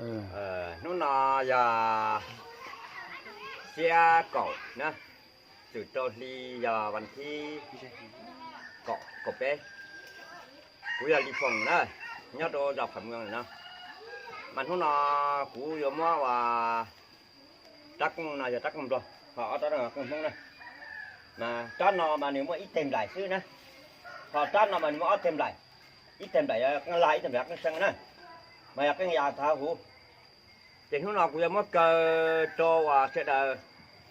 Hnub no yog xiab kaum na, txwm rau hli yog vas thib kaum peb. Kuv yog Lis Foom na, nyob rau zos Pham Mw no. Mas hnub no kuv yuav muab ua rab kooj no yog rab kooj nplog, ho ob rab no kooj Hmoob na. Mas rab no mas nws muaj ib teg nplaim xwb na, ho rab no mas nws muaj ob teg nplaim, ib teg nplaim yog qeej lag, ib teg nplaim qeej seev na, mas yog qeej yas thav huv. Ces hnub no kuv yuav muab kaw rau uas sawv daws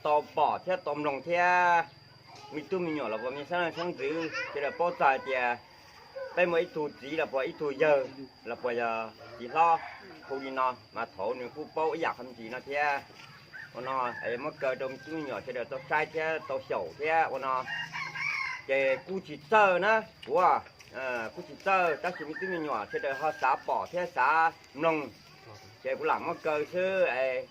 tau pom thiab tau mloog thiab me tub me nyuam los puas me xeeb leej xeeb ntxwv sawv daws paub txog hais tias peb muaj ib tug txiv los puas ib tug yawg los puas yog txiv hlob hu li no, mas thaum nws kuj paub ib yam qhov ntsis no thiab. Ua no muab kaw rau me tub me nyuam sawv daws tau saib thiab tau xyaum thiab ua no. Ces kuj tsis txawj na, kuv kuj tsis txawj, tab sis me tub me nyuam sawv daws ho xav pom thiab xav mloog, ces kuv lam muab kaw xwb.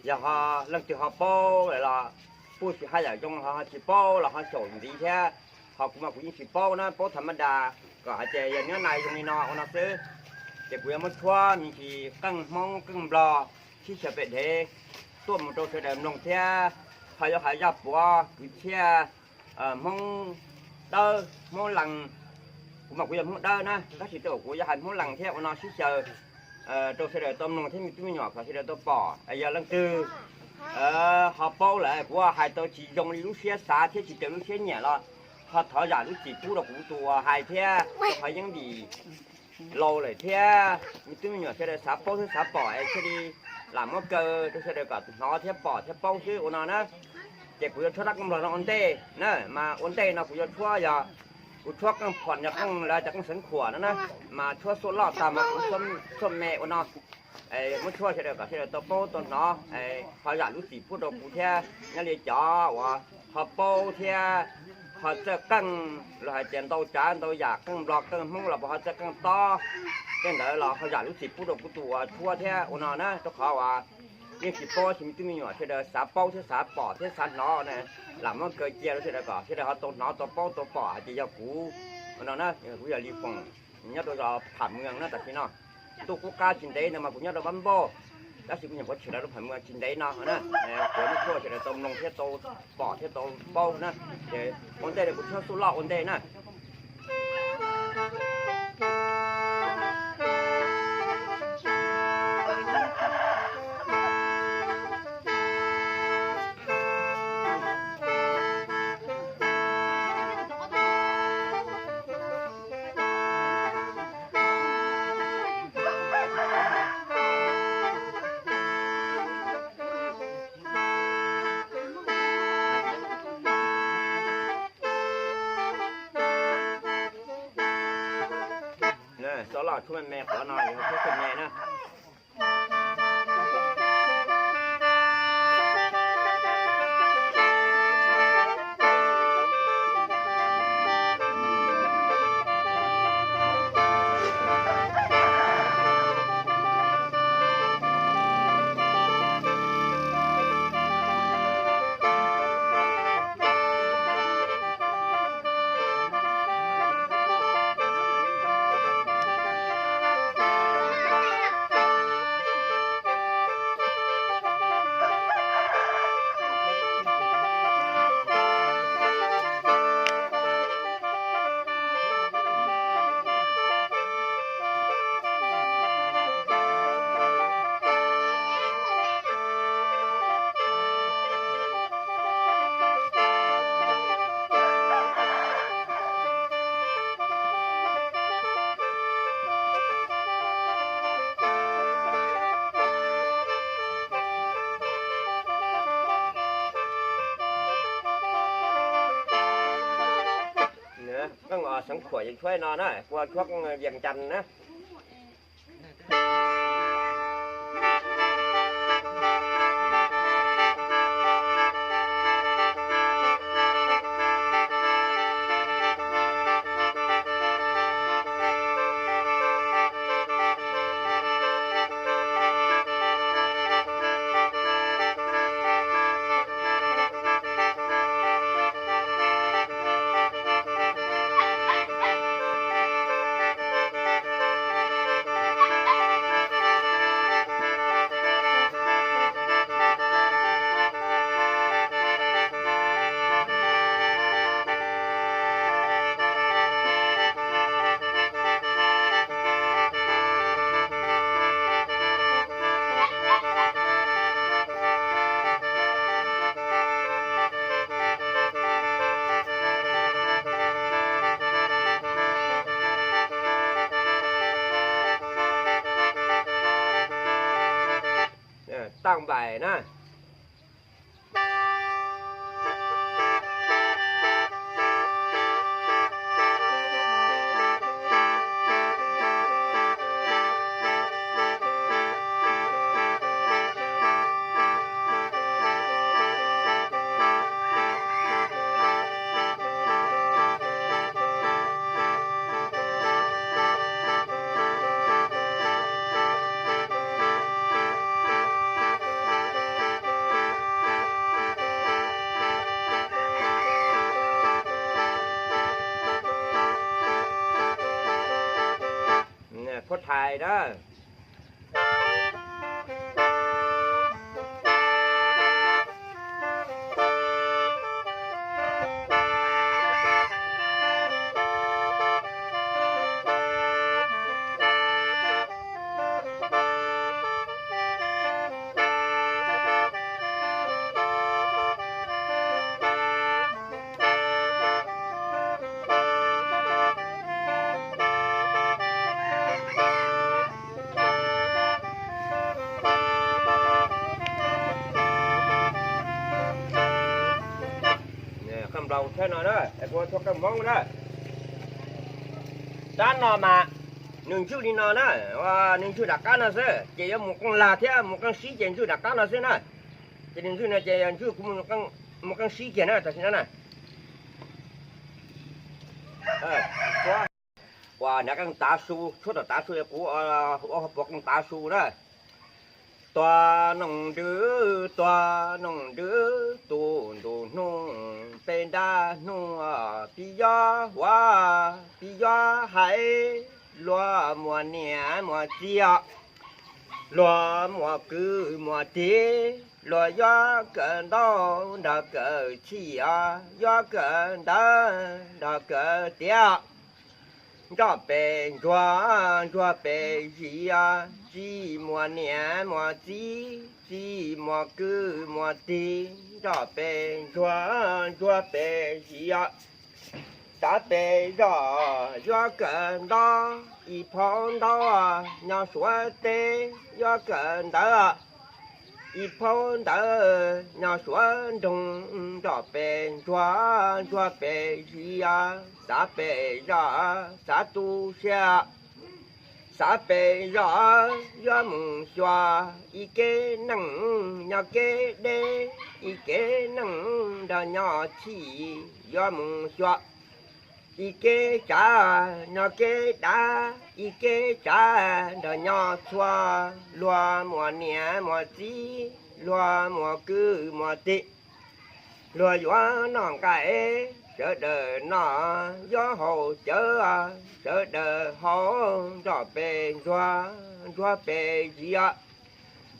Yog ho leej twg ho paub lawm los puj tsis haj yam zoo, ho tsis paub los ho xyaum ntxiv thiab. Ho kuv mas kuv yeej tsis paub na, paub tha mab das kom hais tias yog nyob nais zoo li no ua no xwb. Ces kuv yuav muab tshuab me ntsis qeej Hmoob qeej Nplog sib xyaw pem dhev tuaj mus rau sawv daws mloog thiab. Ho yuav hais zaj puav kwv txhiaj Hmoob Dawb Hmoob Lees. Kuv mas kuv yog Hmoob Dawb na, tab sis tej zaum kuv yuav hais Hmoob Lees thiab ua no sib xyaw rau sawv daws tau mloog thiab me tub me nyuam kom sawv daws tau pom. Yog leej twg ho paub lawm kuv hais tau tsis zoo li lub siab xav thiab tsis raws lub siab nyiam los ho thov zam lub txim pub rau kuv tus uas hais thiab, rau qhov yeej vim laus lawm thiab me tub me nyuam sawv daws xav paub thiab xav pom es thiaj li lam muab kaw rau sawv daws kom hnov thiab pom thiab paub xwb ua no na. Ces kuv yuav tshuab rab kooj nplog no ua ntej na, mas ua ntej no kuv yuav tshuab yog kuv tshuab qeej phom yog qeej lawv tias qeej xeev khuam no na, mas tshuab xuaj loj tag mas kuv tshuab me ua no. Muab tshuab sawv daws kom sawv daws tau paub tau hnov, ho zam lub txim pub rau kuv thiab nyob li cov uas ho paub thiab ho txawj qeej los hais tias ntau tsav ntau yam qeej Nplog qeej Hmoob los puas ho txawj qeej tob, tej ntawd los ho zam lub txim pub rau kuv tus uas tshuab thiab ua no na, rau qhov uas yeej tsis paub, tsis me tub me nyuam sawv daws xav paub thiab xav pom thiab xav hnov na, lam muab kaw cia rau sawv daws kom sawv daws ho tau hnov tau paub tau pom hais tias yog kuv ua no na. Kuv yog Lis Foom, nyob rau zos Pham Mw na. Tam sim no ntuj qub qab tsis ntev no mas kuv nyob rau Vaj Npauj, tab sis kuv nyuam qhuav tshwm los rau Pham Mw tsis ntev no na. Kuv muab tshuab sawv daws tau mloog thiab tau pom thiab tau paub na. Ces ua ntej kuv tshuab xuaj loj ua ntej na. Xuaj loj tshuab me me qhov no yog tshuab xuaj me na. Qeej xeev khuam yeej tshuab no na, kuv tshuab qeej vias cas na. Tag npaim na. Phuab thais na. Qeej nplaum thiab no na, es kuv ua txhua qeej Hmoob na. Rab no mas nws ntswj li no na, nws ntswj nram qab no xwb, ces yuav mus qeej lag thiab mus qeej sib ces ntswj nram qab no xwb na. Ces nws ntswj no ces yog ntswj kuv mus qeej sib kiag na, tam sim no na. Ua nram qeej tav su, tshuab tom tav su, kuv ua hauv paus qeej tav su na. Tuag noog ntws, tuag noog ntws, tus ntuj hnub peb nrab hnub, tib yob huav tib yob haiv, luag muas niam muas txiv os, luag muas kwv muas tij, luag yuav kawm ntaub nrog kawm txhij os, yuav kawm ntawv nrog kawm tiav. Nroj pes ntsuag, ntsuag pes zis os, txij muas niam muas txiv, txij muas kwv muas tij, nroj pes ntsuag, ntsuag pes zis os. Xav pes zog yuav kawm ntaub, ib phaub ntaub nyob Suav teb yuav kawm ntawv, ib phaub ntawv nyob Suav nroog, nroj pes ntsuag, ntsuag pes zis os. Xav pes zog, xav tu siab, xav pes zog yuav mus xyuas, ib kev neeg nyob kev deb, ib kev neeg nrog nyob txhij, yuav mus xyuas, ib kev tsav nyob kev dav, ib kev tsav nrog nyob txhua, luag muas niam muas txiv, luag muas kwv muas tij, luag yuav noj nqaij, sawv daws noj, yuav haus cawv, sawv daws haus, nroj pes ntsuag, ntsuag pes zis os.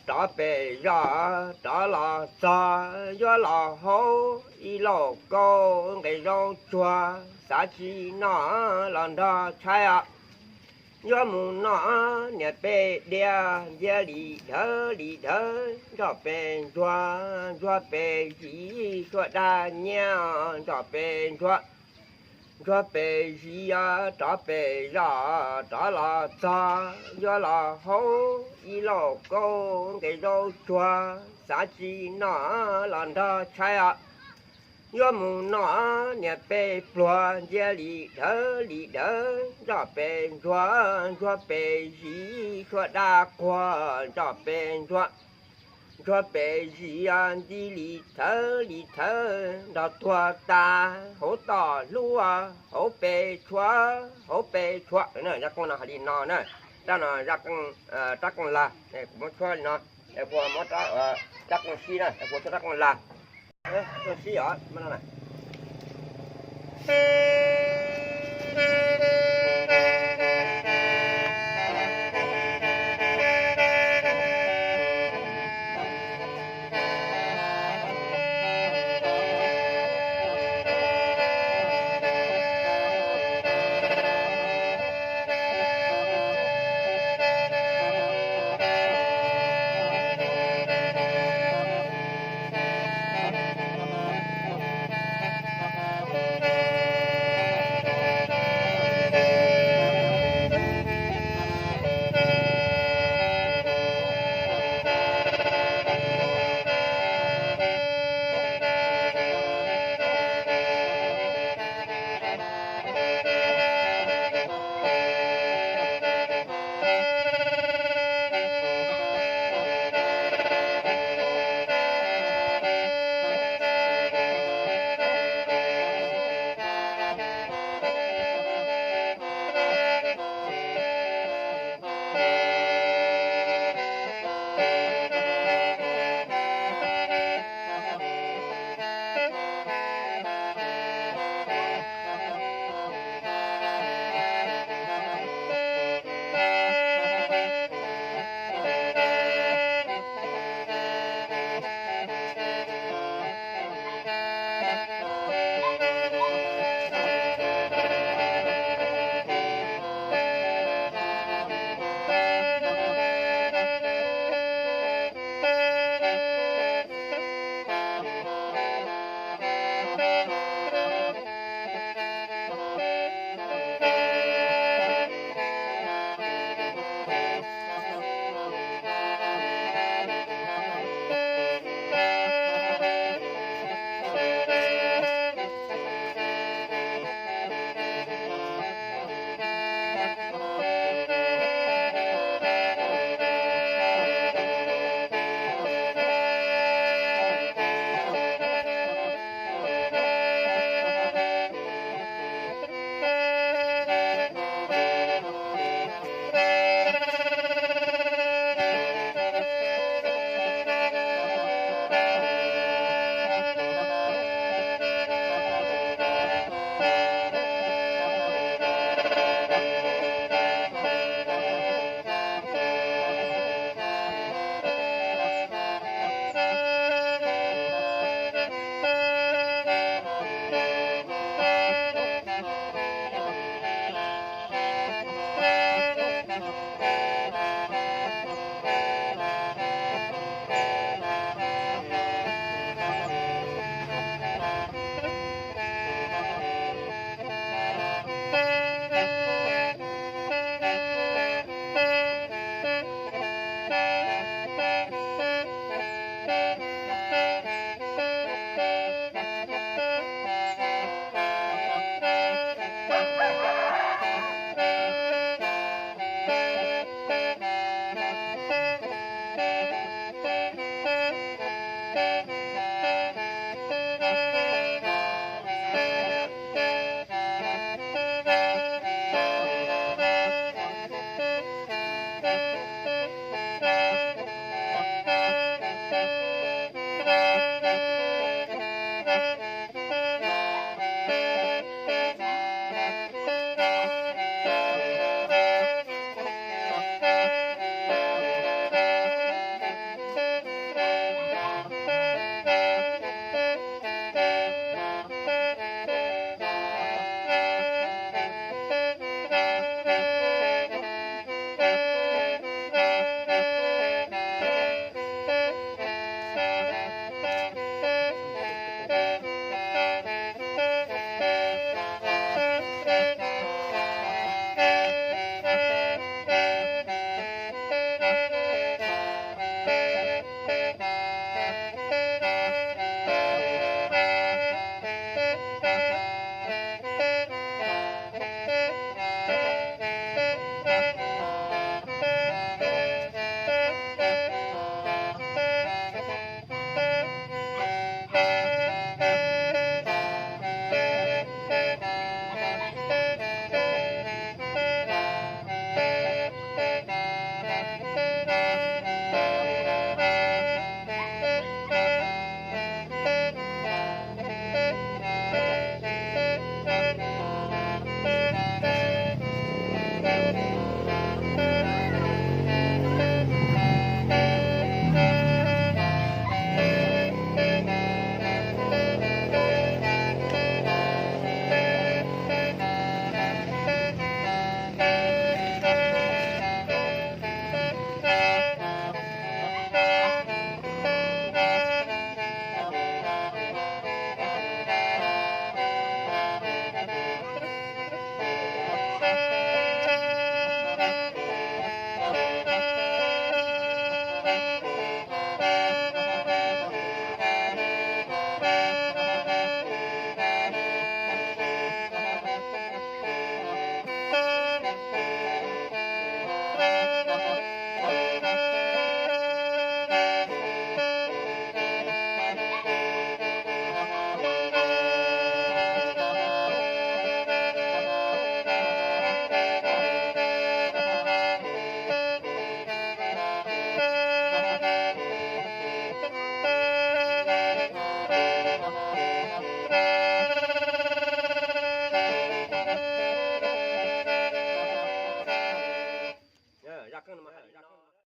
Rov pes zog rov los txog, yuav los haus ib lauj kaub nqe zaub tsuag, xav tsis noj los nrog tshaib os. Yuav mus noj niam peb diav, ncia li dhawv li dhawv, nroj pes ntsuag, ntsuag pes zis, tshuaj dab nyiab, nroj pes ntsuag, ntsuag pes zis os. Rov pes zog rov los txog, yuav los haus ib lauj kaub nqe zaub tsuag, xav tsis noj los nrog tshaib os. Yuav mus noj niam peb pluag, ncia li dhawv li dhawv, nroj pes ntsuag, ntsuag pes zis, tshuaj dab quag, nroj pes ntsuag, ntsuag pes zis os. Nti li thawv li thawv nrog tuag tas, hauv toj hlub, hauv pes tshuam, hauv pes tshuam. Zaj qeej no hais li no na, rab no rab qeej lag, kuv muab tshuab li no, kuv muab rab qeej sib na, kuv tshuab rab qeej lag, qeej sib os.